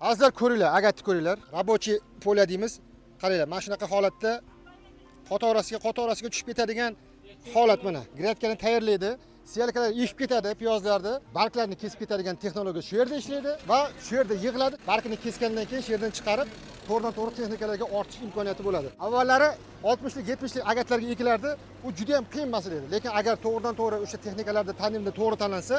Azizlar, ko'ringlar, agatni ko'ringlar. Рабочий поле deymiz. Qaranglar, mana shunaqa holatda qatorasiga qatorasiga tushib ketadigan holat mana. Грядка ni tayyorlaydi. Сеялка lar ekib ketadi piyozlarni, barglarni kesib ketadigan texnologiya shu yerda ishlaydi va shu yerda yig'iladi. Bargini kesgandan keyin shu yerdan chiqarib, to'g'ridan to'g'ri texnikalarga ortish imkoniyati bo'ladi. Avvallari 60lik, 70lik agatlarga ekilardi, u juda ham qiyin masala edi. Lekin agar to'g'ridan to'g'ri o'sha texnikalarda tandemda to'g'ri tanlansa,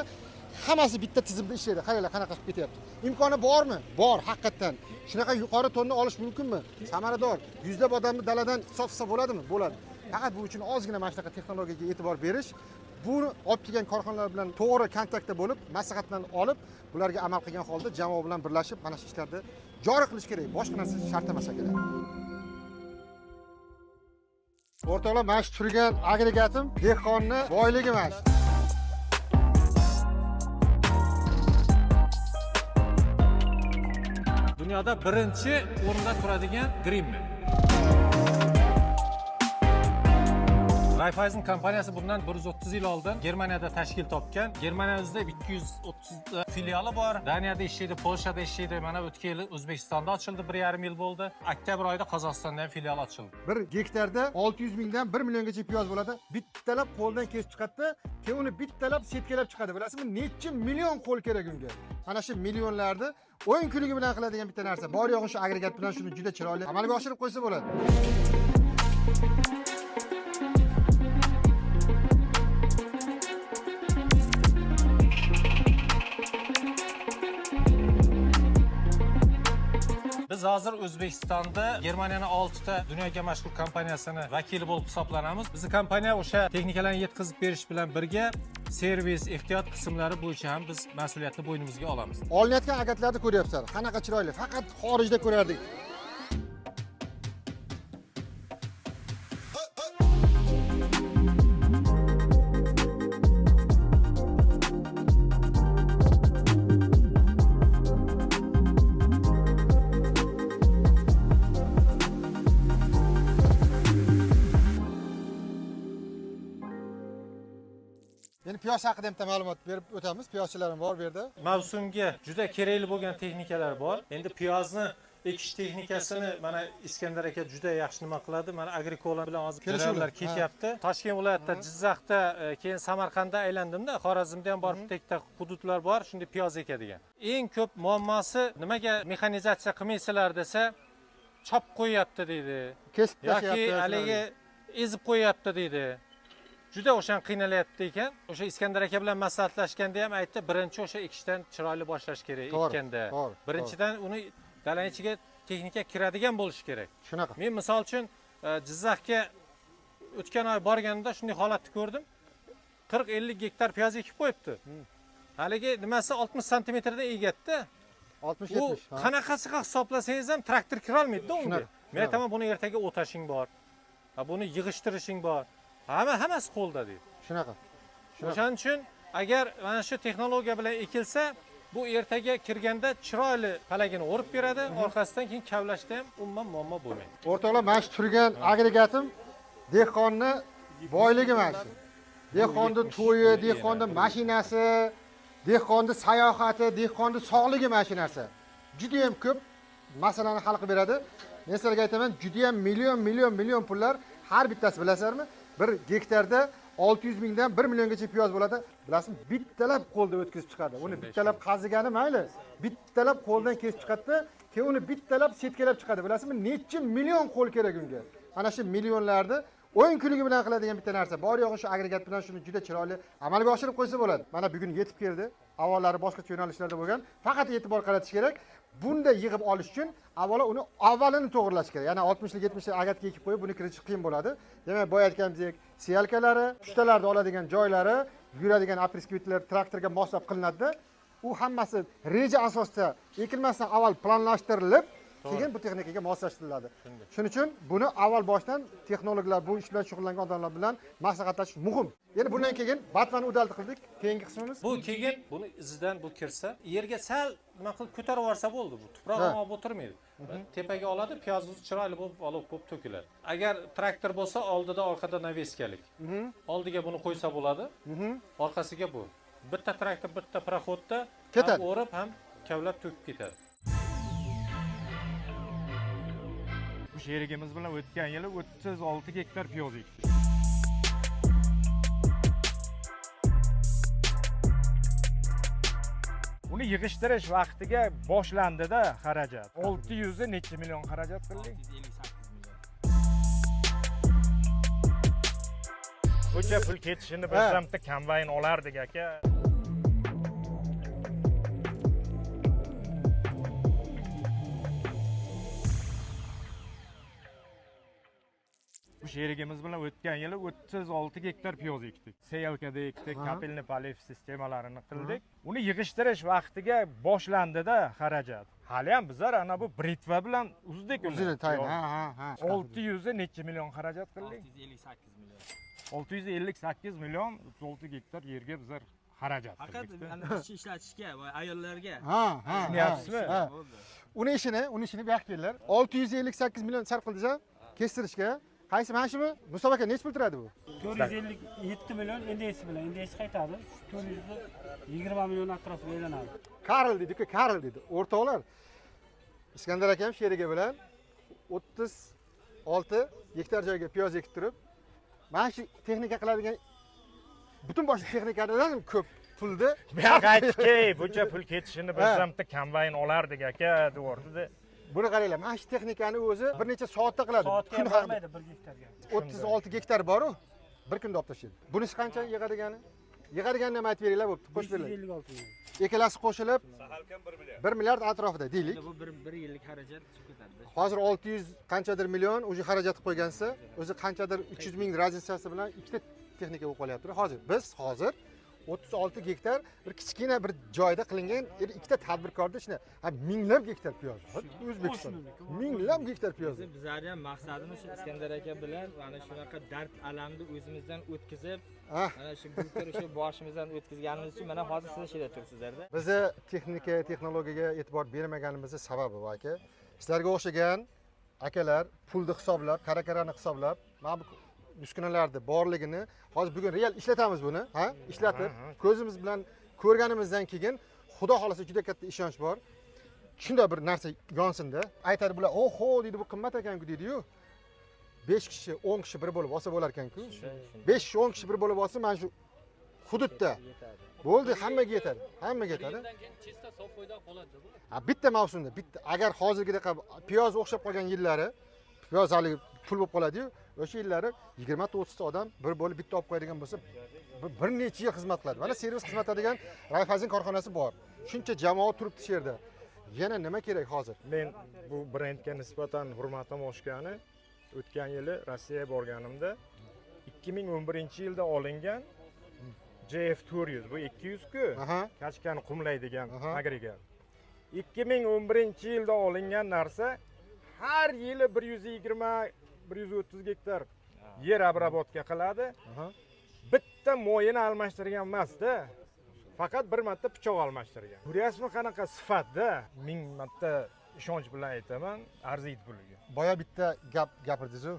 hammasi bitta tizimda ishlaydi. Qaranglar, qanaqa qilib ketyapti. Imkoni bormi? Bor, haqiqatdan. Shunaqa yuqori tonna olish mumkinmi? Samarador. Yuzlab odamni daladan hisob qilsa bo'ladimi? Bo'ladi. Faqat bu uchun ozgina mana shunaqa texnologiyaga e'tibor berish, buni olib kelgan korxonalar bilan to'g'ri kontaktda bo'lib, maslahatlarni olib, bularga amal qilgan holda jamoa bilan birlashib mana shu ishlarni joriy qilish kerak. Boshqa narsa shart emas akalar. O'rtoqlar, mana shu turgan agregatim dehqonni boyligi mana shu. Dunyoda birinchi o'rinda turadigan Grimme. Raiffeisen kompaniyasi bundan 130 yil oldin Germaniyada tashkil topgan. Germaniyada 230 ta filiali bor. Daniyada ishlaydi, Polshada ishlaydi. Mana o'tgan yili O'zbekistonda ochildi, 1,5 yil bo'ldi. Oktyabr oyida Qozog'istonda ham filial ochildi. Bir gektarda 600 mingdan 1 milliongacha piyoz bo'ladi. Bittalab qo'ldan kesib chiqadi, keyin uni bittalab setkalab chiqadi. Bilasizmi, necha million qo'l kerak unga. Mana shu millionlarni o'yin kulgi bilan qiladigan bitta narsa. Bor yo'g'i shu agregat bilan shuni juda chiroyli amalga oshirib qo'ysa bo'ladi. Biz hozir O'zbekistonda Germaniyani 6 ta dunyoga mashhur kompaniyasini vakili bo'lib hisoblanamiz. Bizni kompaniya o'sha texnikalarni yetkazib berish bilan birga servis, ehtiyot qismlari bo'yicha ham biz mas'uliyatni bo'ynimizga olamiz. Olinayotgan agatlarni ko'ryapsizlar. Qanaqa chiroyli. Faqat xorijda ko'rardik. Endi piyoz haqida ham bitta ma'lumot berib o'tamiz. Piyozchilar ham bor bu yerda. Mavsumga juda kerakli bo'lgan texnikalar bor. Endi piyozni ekish texnikasini mana Iskandar aka juda yaxshi nima qiladi. Mana Agricola bilan hozir Kelishuvlar, jarayonlar ketyapti. Toshkent viloyatida, Jizzaxda, keyin Samarqandda aylandimda, Xorazmda ham borib bitta hududlar bor, shunday piyoz ekadigan. Eng ko'p muammosi nimaga mexanizatsiya qilmaysizlar desa, chop qo'yyapti deydi. Kesib Yoki tashlayapti. haligi ezib qo'yyapti deydi. Juda o'shan qiynalyapti ekan. O'sha Iskandar aka bilan maslahatlashganda ham aytdi, birinchi o'sha ekishdan chiroyli boshlash kerak To'g'ri, ekkanda. to'g'ri, Birinchidan uni dalani ichiga texnika kiradigan bo'lishi kerak. Shunaqa. Men misol uchun Jizzaxga o'tgan oy borganimda shunday holatni ko'rdim. 40-50 gektar piyoz ekib qo'yibdi. Haligi nimasi 60 santimetrdan egatdi. 60 U 70. ha. qanaqasiga hisoblasangiz ham traktor kirolmaydi-da unga. Shunaqa, Men aytaman, buni ertaga o'tashing bor. Ha, buni yig'ishtirishing bor. Hammasi qo'lda deydi. Shunaqa. Shunaqa. O'shaning uchun agar mana shu texnologiya bilan ekilsa, bu ertaga kirganda chiroyli palagini o'rib beradi, orqasidan keyin kavlashda ham umuman muammo bo'lmaydi. O'rtoqlar, mana shu turgan agregatim dehqonni boyligi mana shu. Dehqonni to'yi, dehqonni mashinasi, dehqonni sayohati, dehqonni sog'ligi mana shu narsa. Juda ham ko'p masalani hal qilib beradi. Men sizlarga aytaman, juda ham million, million, million pullar har bittasi bilasizlarmi? Bir gektarda 600 mingdan 1 milliongacha piyoz bo'ladi. Bilasizmi, bittalab qo'lda o'tkazib chiqadi. Uni bittalab qazigani mayli, bittalab qo'ldan kesib chiqadi, keyin uni bittalab setkalab chiqadi. Bilasizmi, necha million qo'l kerak unga. Mana shu millionlarni o'yin kulgi bilan qiladigan bitta narsa. Bor yo'g'i shu agregat bilan shuni juda chiroyli amalga oshirib qo'ysa bo'ladi. Mana bugun yetib keldi. Avvallari boshqacha yo'nalishlarda bo'lgan. Faqat e'tibor qaratish kerak. Bunda yig'ib olish uchun avvalo uni avvalini to'g'irlash kerak. Ya'ni 60lik 70lik agatga ekib qo'yib buni kiritish qiyin bo'ladi. Demak, boya aytganimizdek, siyalkalari, pushtalarni oladigan joylari, yuradigan opriskvitlar traktorga moslab qilinadi. U hammasi reja asosida ekilmasdan avval planlashtirilib, keyin bu texnikaga moslashtiriladi. Shuning uchun buni avval boshdan texnologlar, bu ish bilan shug'ullangan odamlar bilan maslahatlashish muhim. Endi bundan keyin batmani udalti qildik. Keyingi qismimiz Bu keyin buni izidan bu kirsa, yerga sal nima qilib ko'tarib yuborsa bo'ldi bu. Tuproq ham olib o'tirmaydi. Tepaga oladi, piyoz o'zi chiroyli bo'lib, olov bo'lib to'kiladi. Agar traktor bo'lsa, oldida orqada naveskalik. Oldiga buni qo'ysa bo'ladi. Orqasiga bu. Bitta traktor, bitta proxodda Ketadi. ham o'rib, ham kavlab to'kib ketadi. Bu sherigimiz bilan o'tgan yili 36 gektar piyoz ekdik. Uni yig'ishtirish vaqtiga boshlandida xarajat. 600 necha million xarajat qildik? 658 million. Buncha pul ketishini bilsam bitta kombayn olardik aka. Bu sherigimiz bilan o'tgan yili 36 gektar piyoz ekdik. Seyalkada ekdik, kapelni poliv sistemalarini qildik. Uni yig'ishtirish vaqtiga boshlandida xarajat. Hali ham bizlar ana bu britva bilan uzdik uni. Uzildi tayin. Ha, ha, ha. 600 necha million xarajat qildik? 658 million. 658 million 36 gektar yerga bizlar xarajat Faqat qildik. ana ishchi ishlatishga va ayollarga. Ha, ha. Tushunyapsizmi? Ha. Bo'ldi. Uni ishini bu yoqqa keldilar. 658 million sarf qildingiz a? Kestirishga. Qaysi mana shumi? Mustafa aka necha pul turadi bu? 457 million NDS bilan, NDS qaytadi. 420 million atrofida aylanadi. Karl deydi-ku, Karl deydi. O'rtoqlar. Iskandar akam sherigi bilan 36 gektar joyga piyoz ekib turib, mana shu texnika qiladigan butun boshli texnikadan ko'p pulni Bu yoqqa aytdiki, buncha pul ketishini bilsam bitta kombayn olardik aka, devordi. Buni qaranglar, mana shu texnikani o'zi bir necha soatda qiladi. Soatga Kun ham haqida. bormaydi 1 gektarga. 36 gektar bor-u, bir kunda olib tashlaydi. Bunisi qancha yig'adigani? Yig'adiganini ham aytib beringlar, bo'pti, qo'shib beringlar. 556 million. Ikkalasi qo'shilib 1 milliard atrofida deylik. Bu bir yillik xarajat chiqib ketadi. Hozir 600 qanchadir million o'zi xarajat qilib qo'ygansa, o'zi qanchadir 300 ming razницasi bilan ikkita texnika bo'lib qolyapti. Hozir biz hozir 36 gektar bir kichkina bir joyda qilingan ikkita tadbirkorda ishni, ha, minglab gektar piyoz. O'zbekiston minglab gektar piyoz. Bizlarning ham maqsadimiz shu Iskandar aka bilan mana shunaqa dard alamni o'zimizdan o'tkazib, mana shu bultur shu boshimizdan o'tkazganimiz uchun mana hozir siz shu yerda turibsizlarda. Bizni texnika, texnologiyaga e'tibor bermaganimizning sababi bu aka. Sizlarga o'xshagan akalar pulni hisoblab, kara-karani hisoblab, mana bu uskunalarni borligini hozir bugun real ishlatamiz buni, ha? Ishlatib, ko'zimiz bilan ko'rganimizdan keyin Xudo xolasa juda katta ishonch bor. Shunda bir narsa yonsinda. Aytadi bular, "Oho" deydi, bu qimmat ekan-ku deydi-yu. 5 kishi, 10 kishi bir bo'lib olsa bo'lar ekan-ku. 5 kishi, 10 kishi bir bo'lib olsa mana shu hududda bo'ldi, hammaga yetadi. Hammaga yetadi. Ha, bitta mavsumda, bitta agar hozirgidaqa piyoz o'xshab qolgan yillari, piyoz hali pul bo'lib qoladi-yu, o'sha yillari 20-30 ta odam bir bo'lib bitta olib qo'yadigan bo'lsa, bir necha yil xizmat qiladi. Mana servis xizmat qiladigan Raiffeisen korxonasi bor. Shuncha jamoa turibdi shu yerda. Yana nima kerak hozir? Men bu brendga nisbatan hurmatim oshgani, o'tgan yili Rossiyaga borganimda 2011-yilda olingan JF 400, bu 200 ku, kachkani qumlaydigan agregat. 2011-yilda olingan narsa har yili 120 130 gektar yer обработка qiladi. Bitta moyini almashtirgan emas-da. Faqat bir marta pichoq almashtirgan. Ko'ryapsizmi qanaqa sifatda? 1000 marta ishonch bilan aytaman, arziydi puliga. Boya bitta gap gapirdingiz-ku.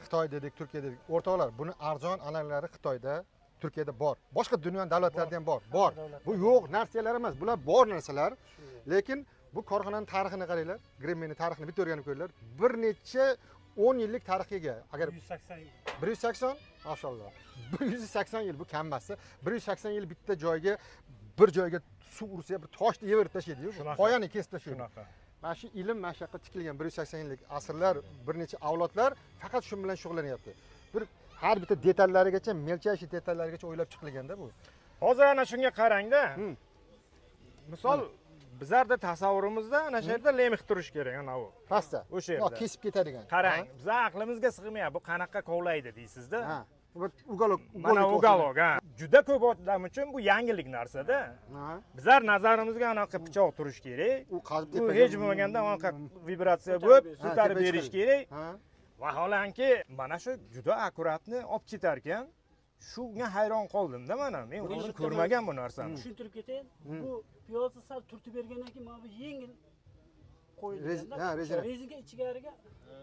Xitoy dedik, Turkiya dedik. O'rtoqlar, buni arzon analaglari Xitoyda, Turkiyada bor. Boshqa dunyo davlatlarida ham bor. Bor. Bu yo'q narsalar emas, bular bor narsalar. Lekin bu korxonaning tarixini qaranglar, Gremmening tarixini bitta o'rganib ko'ringlar. Bir necha 10 yillik tarixga ega. Agar 180 yil. 180, mashalloh. 180 yil bu kam emas. 180 yil bitta joyga, bir joyga suv ursa, bir toshni yevirib tashlaydi-yu, qoyani kesib tashlaydi. Shunaqa. Mana shu ilm mana shu yoqqa tikilgan 180 yillik asrlar, bir necha avlodlar faqat shu bilan shug'ullanyapti. Bir har bitta detallarigacha, melchashi detallarigacha o'ylab chiqilganda bu. Hozir ana shunga qarangda. Misol bizlarda tasavvurimizda ana shu yerda lemix turish kerak, ana u. Pastda. O'sha yerda. Kesib ketadigan. Qarang, bizlar aqlimizga sig'mayapti, bu qanaqa kovlaydi deysizda. Ha. Bir ugalok, Mana ugalok, ha. Juda ko'p odam uchun bu yangilik narsada. Bizlar nazarimizga anaqa pichoq turish kerak. U qazib U tepaga hech bo'lmaganda anaqa vibratsiya bo'lib, ko'tarib tepaga berish chiqadi. kerak. Vaholanki, mana shu juda akkuratni olib ketar ekan. Shunga hayron qoldimda mana. Men Buni oldin bitta ko'rmagan bu narsani. Tushuntirib ketayin. Bu piyozni sal turtib bergandan keyin mana bu yengil qo'yilganda, Rezina. Rezinka ichkariga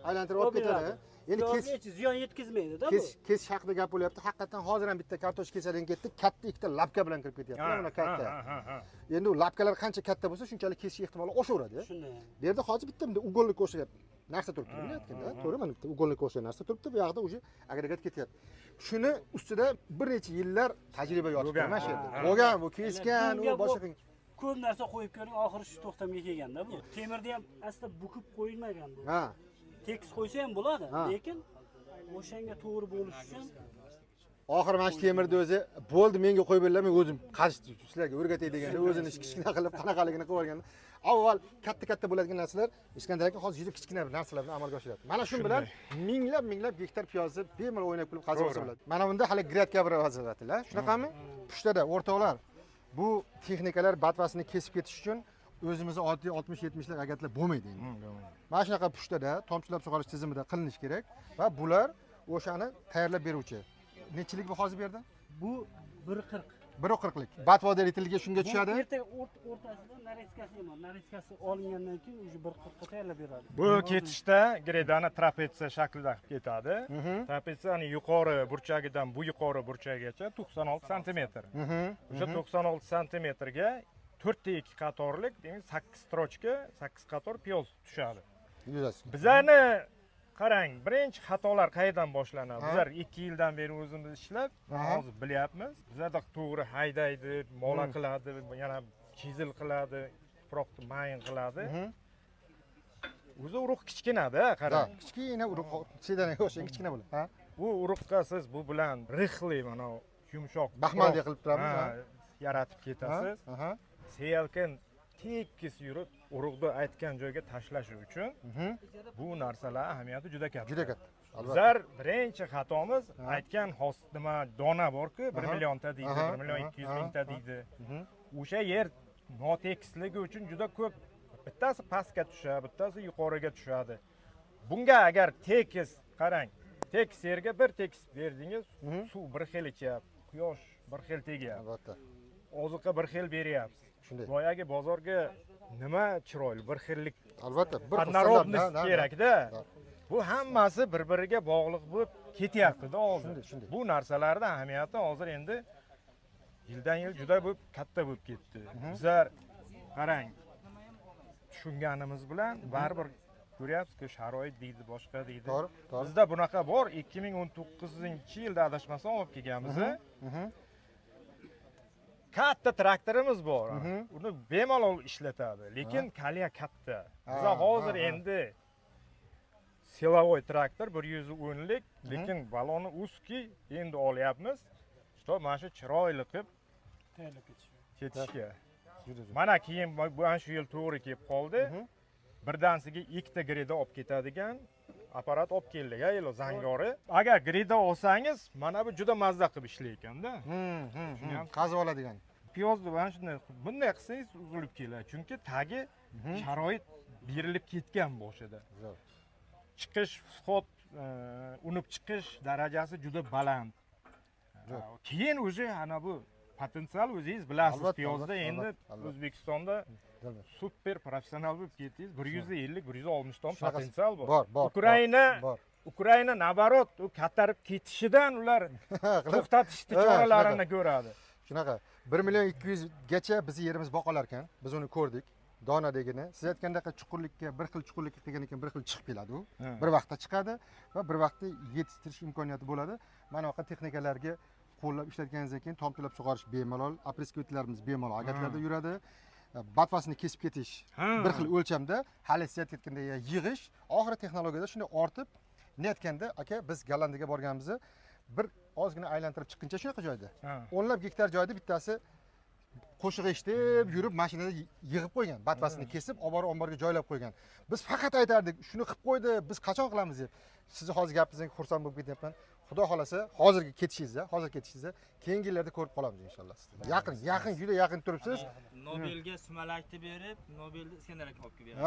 aylantirib olib ketadi. Olib Endi Piyozga hech ziyon yetkazmaydi-da bu. Kesish haqida gap bo'lyapti. Haqiqatan hozir ham bitta kartoshka kesadigan ketdi, katta ikkita lapka bilan kirib ketyapti. Mana katta. Endi u lapkalar qancha katta bo'lsa, shunchalik kesish ehtimoli oshaveradi. Shunday. Bu yerda hozir bitta bunday ugolni ko'rsatyapti. narsa turibdi, bunday aytganda, to'g'ri, mana bitta ugolnikka o'xshagan narsa turibdi, bu yoqda уже agregat ketyapti. Shuni ustida bir necha yillar tajriba yotibdi mana shu yerda. Bo'lgan, bu kesgan, u boshqa qilgan. Ko'p narsa qo'yib ko'ring, oxiri shu to'xtamga kelganda bu. Temirni ham aslida bukib qo'yilmagan bu. Ha. Tekis qo'ysa ham bo'ladi, lekin o'shanga to'g'ri bo'lish uchun oxiri mana shu temirni o'zi bo'ldi, menga qo'yib beringlar, men o'zim qazishni sizlarga o'rgatay deganda o'zini kichkina qilib qanaqaligini qilib olganda avval katta-katta bo'ladigan narsalar Iskandar aka hozir juda kichkina bir narsalar bilan amalga oshiryapti. Mana shu bilan minglab minglab gektar piyozni bemalol o'ynab kulib qazib olsa bo'ladi. Mana bunda hali gradka bir vaziyatlar, shunaqami? Pushtada o'rtoqlar, bu texnikalar batvasini kesib ketish uchun o'zimizni oddiy 60-70lik agatlar bo'lmaydi endi. Mana shunaqa pushtada tomchilab sug'orish tizimida qilinishi kerak va bular o'shani tayyorlab beruvchi. Nechilik bu hozir bu yerda? Bu 1.40. 1.40lik. Batvo deritilga shunga tushadi. Erta o'rtasida nareskasi ham bor. Nareskasi olingandan keyin уже 1.40 ga tayyorlab beradi. Bu ketishda gredani trapetsiya shaklida qilib ketadi. Trapetsiyani yuqori burchagidan bu yuqori burchagigacha 96 santimetr. O'sha 96 santimetrga 4.2 qatorlik, demak 8 strochka, 8 qator piyoz tushadi. Bizlarni qarang, birinchi xatolar qayerdan boshlanadi? Bizlar 2 yildan beri o'zimiz ishlab, hozir bilyapmiz. Bizlarda to'g'ri haydaydi, mola qiladi, yana chizil qiladi, tuproqni mayin qiladi. O'zi urug' kichkinada, qarang. Kichkina urug', sedanaga o'xshagan kichkina bo'ladi. Ha? Bu urug'ga siz bu bilan rixli mana yumshoq baxmaldek qilib turamiz, yaratib ketasiz. Seyalkan tekis yurib urug'ni aytgan joyga tashlashi uchun bu narsalar ahamiyati juda katta. Juda katta. Bizlar birinchi xatomiz aytgan nima dona bor-ku, 1 millionta deydi, 1 million 200 mingta deydi. O'sha yer notekisligi uchun juda ko'p, bittasi pastga tushadi, bittasi yuqoriga tushadi. Bunga agar tekis qarang, tekis yerga bir tekis berdingiz, suv bir xil ichyapti, quyosh bir xil tegyapti. Albatta. Oziqa bir xil beryapsiz. Shunday. Boyagi bozorga nima chiroyli, bir xillik. Albatta, bir однородность kerak-da. Bu hammasi bir-biriga bog'liq bo'lib ketyapti-da hozir. Shunday. Bu narsalarning ahamiyati hozir endi yildan yil juda bo'lib katta bo'lib ketdi. Bizlar qarang, tushunganimiz bilan baribir ko'ryapsizki, sharoit deydi, boshqa deydi. To'g'ri, to'g'ri. Bizda bunaqa bor, 2019-yilda adashmasam olib kelganmiz. Katta traktorimiz bor. Uni bemalol ishlatadi, lekin kalya katta. Biz hozir endi silovoy traktor 110lik, lekin baloni uski endi olyapmiz. Shu mana shu chiroyli qilib tayyorlab ketishga. Mana keyin mana shu yil to'g'ri kelib qoldi. Birdansiga ikkita greda olib ketadigan apparat olib keldik, ha, zangori. Agar greda olsangiz, mana bu juda mazza qilib ishlar ekanda. Qazib oladigan. Piyozni mana shunday bunday qilsangiz uzilib keladi, chunki tagi sharoit berilib ketgan boshida. Chiqish, vxod, unib chiqish darajasi juda baland. Keyin уже ana bu potensial o'zingiz bilasiz, piyozda endi O'zbekistonda super professional bo'lib ketdingiz. 150-160 ton potensial bor. Ukraina naborot u katarib ketishidan ular to'xtatishni choralarini ko'radi. Shunaqa 1 million 200 gacha bizni yerimiz boqolar ekan. Biz uni ko'rdik. Donadagini. Siz aytgandaqa chuqurlikka, bir xil chuqurlikka qilgan ekan, bir xil chiqib keladi u. Bir vaqtda chiqadi va bir vaqtda yetishtirish imkoniyati bo'ladi. Mana bunaqa texnikalarga qo'llab ishlatganingizdan keyin tomchilab sug'orish bemalol, apriskotlarimiz bemalol agatlarda yuradi. Batvasini kesib ketish bir xil o'lchamda, hali siz aytgandek yig'ish, oxiri texnologiyada shunday ortib, ne aytganda aka biz Gollandiyaga borganimizda bir ozgina aylantirib chiqquncha shunaqa joyda. O'nlab gektar joyda bittasi qo'shiq eshitib yurib mashinada yig'ib qo'ygan, batvasini kesib olib borib omborga joylab qo'ygan. Biz faqat aytardik, shuni qilib qo'ydi, biz qachon qilamiz deb. Sizni hozir gapingizdan xursand bo'lib ketyapman. Xudo xolasa hozirgi ketishingizda, hozir ketishingizda keyingi yillarda ko'rib qolamiz inshaalloh sizni. Yaqin, yaqin, juda yaqin turibsiz. Nobelga sumalakni berib, Nobelni Iskandar aka olib kelib beradi.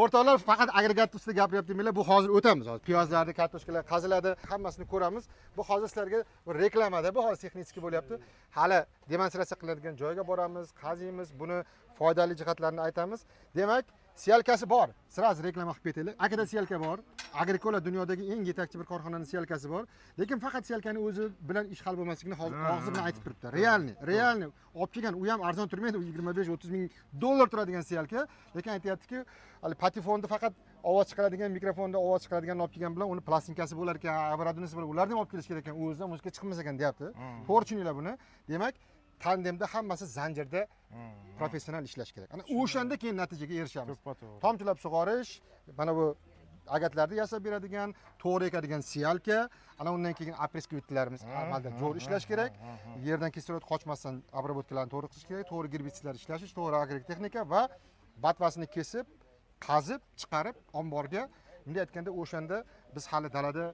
O'rtoqlar faqat agregat ustida gapiryapti demanglar, bu hozir o'tamiz hozir. Piyozlarni, kartoshkalar qaziladi, hammasini ko'ramiz. Bu hozir sizlarga reklamada, bu hozir texnik bo'lyapti. Hali demonstratsiya qilinadigan joyga boramiz, qaziymiz, buni foydali jihatlarini aytamiz. Demak, Сеялка si bor. Сразу reklama qilib ketaylik. Akada сеялка bor. Agricola dunyodagi eng yetakchi bir korxonani сеялка si bor. Lekin faqat сеялка ni o'zi bilan ish hal bo'lmasligini hozir og'zi bilan aytib turibdi. Реальный, реальный olib kelgan, u ham arzon turmaydi, u 25-30 ming dollar turadigan сеялка. Lekin aytyaptiki, hali patefonni faqat ovoz chiqaradigan, mikrofonda ovoz chiqaradigan olib kelgan bilan uni plastinkasi bo'lar ekan, оборудование si bo'lar, ularni ham olib kelish kerak ekan, u o'zidan muzika chiqmas ekan deyapti. To'g'ri tushuninglar buni. Demak, tandemda hammasi zanjirda professional ishlash kerak. Ana o'shanda keyin natijaga erishamiz. To'ppa-to'g'ri. Tomchilab sug'orish, mana bu agatlarni yasab beradigan, to'g'ri ekadigan сеялка, ana undan keyin опрыскиватель larimiz amalda zo'r ishlash kerak. Yerdan kislorod qochmasdan обработка larni to'g'ri qilish kerak, to'g'ri gerbitsidlar ishlash, to'g'ri agrotexnika va batvasini kesib, qazib, chiqarib omborga. Bunday aytganda o'shanda biz hali dalada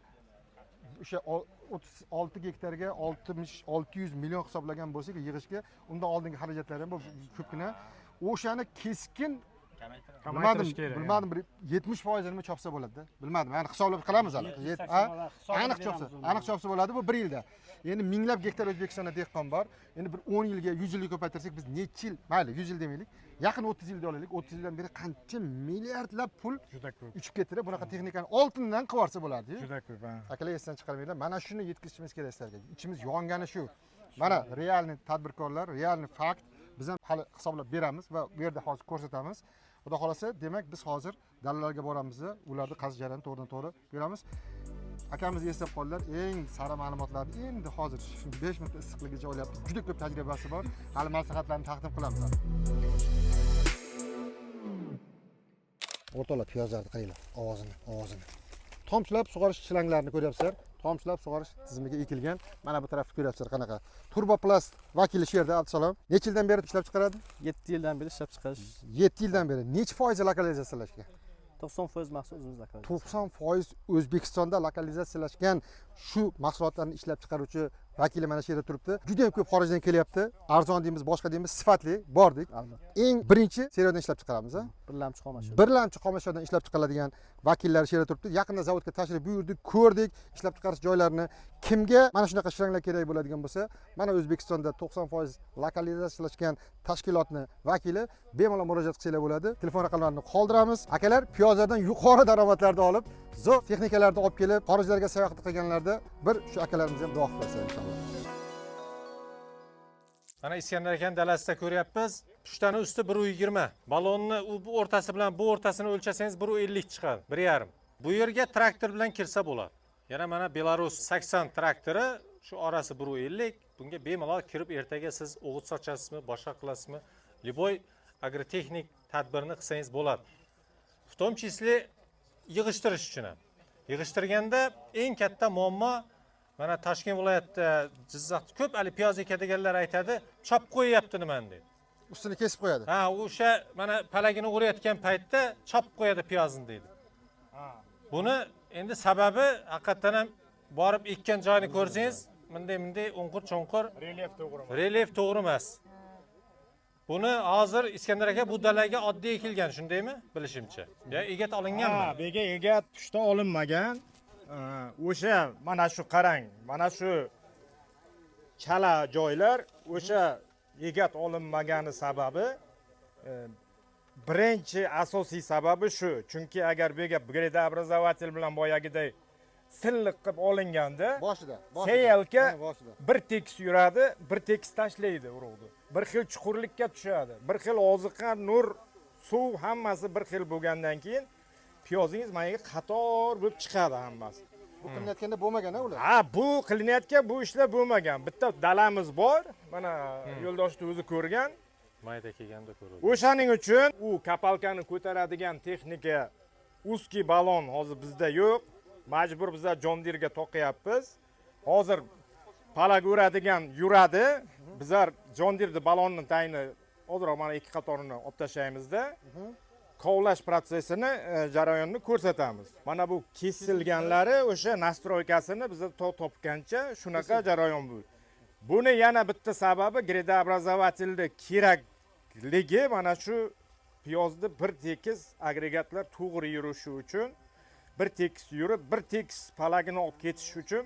o'sha 36 gektarga 600 million hisoblagan bo'lsak yig'ishga, undan oldingi xarajatlar ham bu ko'pgina. O'shani keskin bilmadim, Kamaytirish kerak. bilmadim, bir 70%ini chopsa bo'ladi-da. Bilmadim, ya'ni hisoblab qilamiz hali. 70, Ha? 80 bo'ladi, hisobini Aniq chopsa, beramiz uni. aniq chopsa bo'ladi bu bir yilda. Endi minglab gektar O'zbekistonda dehqon bor. Endi bir 10 yilga, 100 yilga ko'paytirsak, biz necha yil, mayli 100 yil demaylik, yaqin 30 yilda olaylik. 30 yildan beri qancha milliardlab pul Juda ko'p. uchib ketdi. Bunaqa texnikani oltindan qilib yuborsa bo'lardi-yu. Juda ko'p, ha. Akalar, esdan chiqarmanglar, mana shuni yetkazishimiz kerak sizlarga. Ichimiz yongani shu. Mana реальный tadbirkorlar, реальный fakt. Biz ham hali hisoblab beramiz va bu yerda hozir ko'rsatamiz. Xudo xolasa, demak, biz hozir dalalarga boramiz, ularni qazish jarayonini to'g'ridan to'g'ri ko'ramiz. Akamiz eslab qoldilar, eng sara ma'lumotlarni endi hozir 5 minutda issiqligicha olyapmiz. Juda ko'p tajribasi bor. Hali maslahatlarni taqdim qilamiz. O'rtoqlar, piyozlarni qaranglar, ovozini, ovozini. Tomchilab sug'orish shlanglarini ko'ryapsizlar. Tomchilab sug'orish tizimiga ekilgan. Mana bu tarafni ko'ryapsizlar qanaqa. Turboplast vakili shu yerda, Abdusalom. Necha yildan beri ishlab chiqaradi? 7 yildan beri ishlab chiqarish. 7 yildan beri. Necha foizi lokalizatsiyalashgan? 90% mahsul o'zimiz lokalizatsiya. 90% O'zbekistonda lokalizatsiyalashgan shu mahsulotlarni ishlab chiqaruvchi vakili mana shu yerda turibdi. Juda ham ko'p xorijdan kelyapti. Arzon deymiz, boshqa deymiz, sifatli bordik. Albatta. Eng birinchi seriyadan ishlab chiqaramiz, a? Birlamchi xomashyo. Birlamchi xomashyodan ishlab chiqariladigan vakillar shu yerda turibdi. Yaqinda zavodga tashrif buyurdik, ko'rdik ishlab chiqarish joylarini. Kimga mana shunaqa shlanglar kerak bo'ladigan bo'lsa, mana O'zbekistonda 90% lokalizatsiyalashgan tashkilotni vakili, bemalol murojaat qilsanglar bo'ladi. Telefon raqamlarini qoldiramiz. Akalar, piyozlardan yuqori daromadlarni olib, zo'r texnikalarni olib kelib, xorijlarga sayohat qilganlarda bir shu akalarimiz ham duo qilib qo'ysin inshaalloh. Mana Iskandar aka dalasida ko'ryapmiz. Pushtani usti 1.20. Balonni u bu o'rtasi bilan bu o'rtasini o'lchasangiz 1.50 chiqadi, 1.5. Bu yerga traktor bilan kirsa bo'ladi. Yana mana Belarus 80 traktori, shu orasi 1.50. Bunga bemalol kirib ertaga siz o'g'it sochasizmi, boshqa qilasizmi, любой agrotexnik tadbirni qilsangiz bo'ladi. В том числе yig'ishtirish uchun ham. Yig'ishtirganda eng katta muammo mana Toshkent viloyatida, Jizzaxda ko'p hali piyoz ekadiganlar aytadi, chop qo'yyapti nimani deydi. Ustini kesib qo'yadi. Ha, o'sha mana palagini urayotgan paytda chop qo'yadi piyozni deydi. Buni endi sababi haqiqatdan ham borib ekkan joyini ko'rsangiz, bunday bunday o'nqir cho'nqir, Relyef to'g'ri emas. Relyef to'g'ri emas. Buni hozir Iskandar aka bu dalaga oddiy ekilgan, shundaymi? Bilishimcha. Ya egat olinganmi? Ha, bu yerga egat pushta olinmagan. O'sha mana shu qarang, mana shu chala joylar o'sha egat olinmagani sababi, birinchi asosiy sababi shu. Chunki agar bu yerga градообразователь bilan boyagiday silliq qilib olinganda, Boshida, boshida. Сеялка Ha, boshida. bir tekis yuradi, bir tekis tashlaydi urug'ni. Bir xil chuqurlikka tushadi. Bir xil oziqa, nur, suv hammasi bir xil bo'lgandan keyin piyozingiz mana yerga qator bo'lib chiqadi hammasi. Bu qilinayotganda bo'lmagan, ha, ular? Ha, bu qilinayotgan bu ishlar bo'lmagan. Bitta dalamiz bor. Mana yo'ldoshni o'zi ko'rgan. Mayda kelganda ko'radi. O'shaning uchun u копалка ni ko'taradigan texnika узкий balon hozir bizda yo'q. Majbur bizlar John Deere'ga to'qiyapmiz. Hozir palak uradigan yuradi. Bizlar John Deere'ni balonni tagini ozroq mana ikki qatorini olib tashlaymizda. Kovlash protsessini, jarayonini ko'rsatamiz. Mana bu kesilganlari o'sha настройка sini biz topgancha shunaqa jarayon bu. Buni yana bitta sababi градообразователь da kerakligi mana shu piyozni bir tekis agregatlar to'g'ri yurishi uchun, bir tekis yurib, bir tekis palagini olib ketish uchun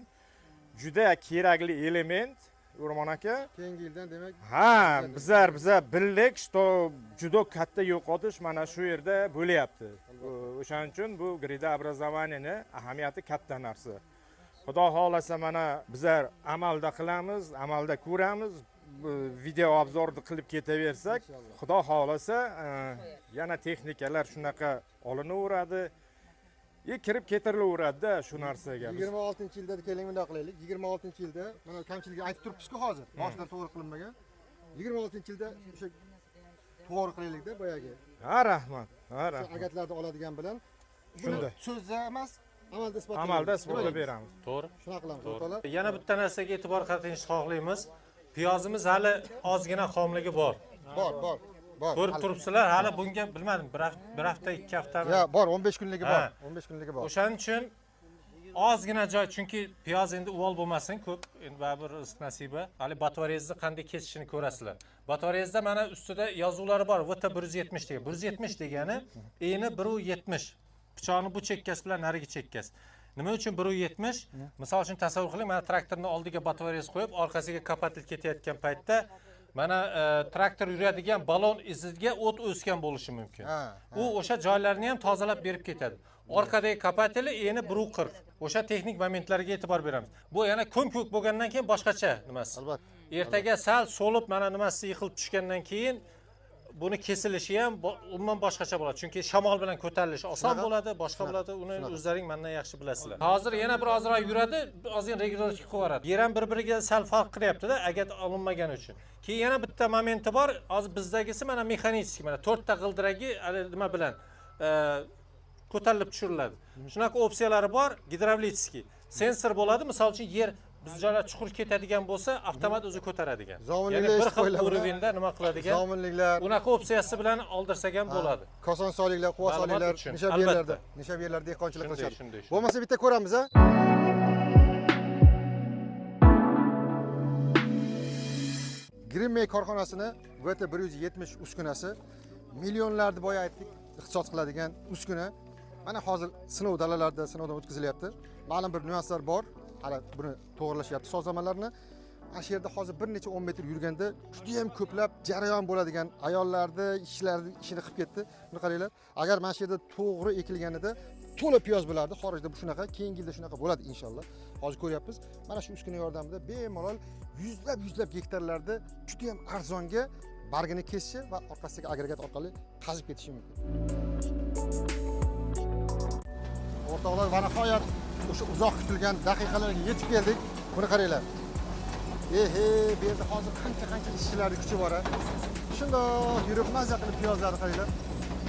juda kerakli element. O'rmon aka. Keyingi yildan demak. Ha, bizlar bildik, что juda katta yo'qotish mana shu yerda bo'lyapti. O'shaning uchun bu градообразование ni ahamiyati katta narsa. Xudo xohlasa mana bizlar amalda qilamiz, amalda ko'ramiz, video обзор ni qilib ketaversak, Xudo xohlasa yana texnikalar shunaqa olinaveradi. Kirib ketirilaveradi-da shu narsaga. 26-yilda keling bundoq qilaylik. 26-yilda mana kamchiligi aytib turibmiz-ku hozir. Boshidan to'g'ri qilinmagan. 26-yilda o'sha to'g'ri qilaylik-da boyagi. Ha, rahmat. Ha, rahmat. Agatlarni oladigan bilan shunda so'zda emas, amalda isbotlab. Amalda isbotlab beramiz. To'g'ri. Shunaqa qilamiz, o'rtoqlar. Yana bitta narsaga e'tibor qaratishni xohlaymiz. Piyozimiz hali ozgina xomligi bor. Bor, bor. Bor. Ko'rib turibsizlar, hali bunga bilmadim, bir hafta, 2 haftami? Ya, bor, 15 kunligi bor. 15 kunligi bor. O'shaning uchun ozgina joy, chunki piyoz endi uvol bo'lmasin ko'p, endi baribir rizq nasiba. Hali batvarezni qanday kesishini ko'rasizlar. Batvarezda mana ustida yozuvlari bor, VT 170 degan. 170 degani eni 1.70. Pichoqni bu chekkasi bilan narigi chekkasi. Nima uchun 1.70? Misol uchun tasavvur qiling, mana traktorni oldiga batvarez qo'yib, orqasiga kapatil ketayotgan paytda mana traktor yuradigan balon iziga o't o'sgan bo'lishi mumkin. U o'sha joylarni ham tozalab berib ketadi. Orqadagi kapatili eni 1.40. O'sha texnik momentlarga e'tibor beramiz. Bu yana ko'm-ko'k bo'lgandan keyin boshqacha nimasi. Albatta. Ertaga sal so'lib mana nimasi yiqilib tushgandan keyin buni kesilishi ham umuman boshqacha bo'ladi. Chunki shamol bilan ko'tarilishi oson bo'ladi, boshqa bo'ladi. Uni o'zlaring mendan yaxshi bilasizlar. Hozir yana bir ozroq yuradi, ozgina regirovka qilib yuboradi. Yer ham bir-biriga sal farq qilyapti-da, agar olinmagani uchun. Keyin yana bitta momenti bor. Hozir bizdagisi mana mexanik, mana 4 ta g'ildiragi nima bilan ko'tarilib tushiriladi. Shunaqa opsiyalari bor, gidravlitskiy. Sensor bo'ladi, misol uchun yer biz joylar chuqur ketadigan bo'lsa, avtomat o'zi ko'taradigan. Ya'ni bir xil уровеньda nima qiladigan? Zominliklar. Unaqa opsiyasi bilan oldirsak ham bo'ladi. Kosonsoliklar, Quvasoliklar, nisha yerlarda dehqonchilik qilishadi. Bo'lmasa bitta ko'ramiz, a? Grimme korxonasini VT 170 uskunasi millionlarni boya aytdik, iqtisod qiladigan uskuna. Mana hozir sinov dalalarida sinovdan o'tkazilyapti. Ma'lum bir nyuanslar bor. Hali buni to'g'rilashyapti sozlamalarni. Mana shu yerda hozir bir necha 10 metr yurganda juda ham ko'plab jarayon bo'ladigan ayollarni, ishlarni ishini qilib ketdi. Buni qaranglar. Agar mana shu yerda to'g'ri ekilganida to'la piyoz bo'lardi. Xorijda bu shunaqa, keyingi yilda shunaqa bo'ladi inshaalloh. Hozir ko'ryapmiz. Mana shu uskuna yordamida bemalol yuzlab gektarlarda juda ham arzonga bargini kesishi va orqasidagi agregat orqali qazib ketishi mumkin. O'rtoqlar, va nihoyat o'sha uzoq kutilgan daqiqalarga yetib keldik. Buni qaranglar. Ehe, bu yerda hozir qancha ishchilarning kuchi bor. Shundoq yurib mazza qilib piyozlarni qaranglar.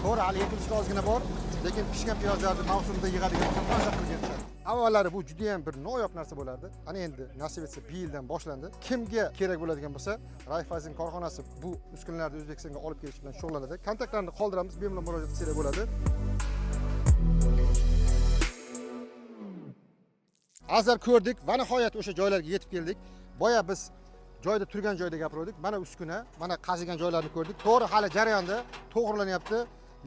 To'g'ri, hali yetilishga ozgina bor, lekin pishgan piyozlarni mavsumda yig'adigan bo'lsa mazza qilib yetishadi. Avvallari bu juda ham bir noyob narsa bo'lardi. Ana endi nasib etsa bir yildan boshlandi. Kimga kerak bo'ladigan bo'lsa, Raiffeisen korxonasi bu uskunalarni O'zbekistonga olib kelish bilan shug'ullanadi. Kontaktlarni qoldiramiz, bemalol murojaat qilsanglar bo'ladi. Azar ko'rdik va nihoyat o'sha joylarga yetib keldik. Boya biz joyda turgan joyda gapirdik. Mana uskuna, mana qazigan joylarni ko'rdik. To'g'ri, hali jarayonda to'g'rilanyapti,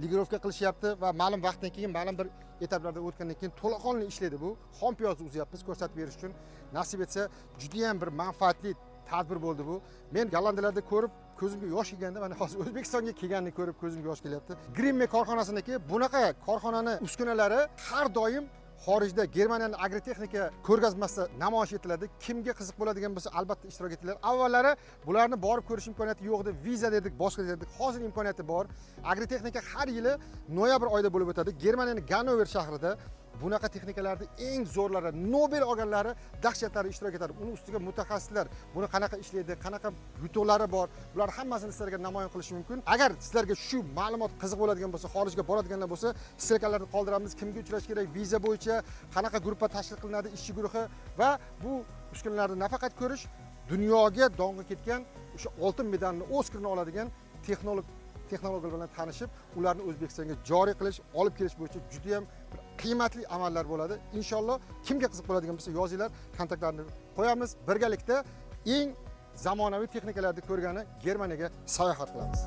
ligirovka qilishyapti va ma'lum vaqtdan keyin, ma'lum bir etaplarda o'tgandan keyin to'laqonli ishlaydi bu. Xom piyozni uzyapmiz ko'rsatib berish uchun. Nasib etsa juda ham bir manfaatli tadbir bo'ldi bu. Men Gollandiyalarda ko'rib ko'zimga yosh kelganda, mana hozir O'zbekistonga kelganini ko'rib ko'zimga yosh kelyapti. Grimme korxonasiniki bunaqa korxonani uskunalari har doim xorijda Germaniyaning agrotexnika ko'rgazmasida namoyish etiladi. Kimga qiziq bo'ladigan bo'lsa albatta ishtirok etinglar. Avvallari bularni borib ko'rish imkoniyati yo'q edi, viza dedik, boshqa dedik. Hozir imkoniyati bor. Agrotexnika har yili noyabr oyida bo'lib o'tadi. Germaniyaning Gannover shahrida bunaqa texnikalarni eng zo'rlari, Nobel olganlari dahshatlari ishtirok etadi. Uni ustiga mutaxassislar buni qanaqa ishlaydi, qanaqa yutuqlari bor, bular hammasini sizlarga namoyon qilish mumkin. Agar sizlarga shu ma'lumot qiziq bo'ladigan bo'lsa, xorijga boradiganlar bo'lsa, ссылкаlarni qoldiramiz. Kimga uchrash kerak, viza bo'yicha qanaqa guruhga tashkil qilinadi, ishchi guruhi va bu uskunalarni nafaqat ko'rish, dunyoga dong'i ketgan o'sha oltin medalni Oscarni oladigan texnologlar bilan tanishib, ularni O'zbekistonga joriy qilish, olib kelish bo'yicha juda ham bir qiymatli amallar bo'ladi. Inshaalloh kimga qiziq bo'ladigan bo'lsa yozinglar, kontaktlarni qo'yamiz. Birgalikda eng zamonaviy texnikalarni ko'rgani Germaniyaga sayohat qilamiz.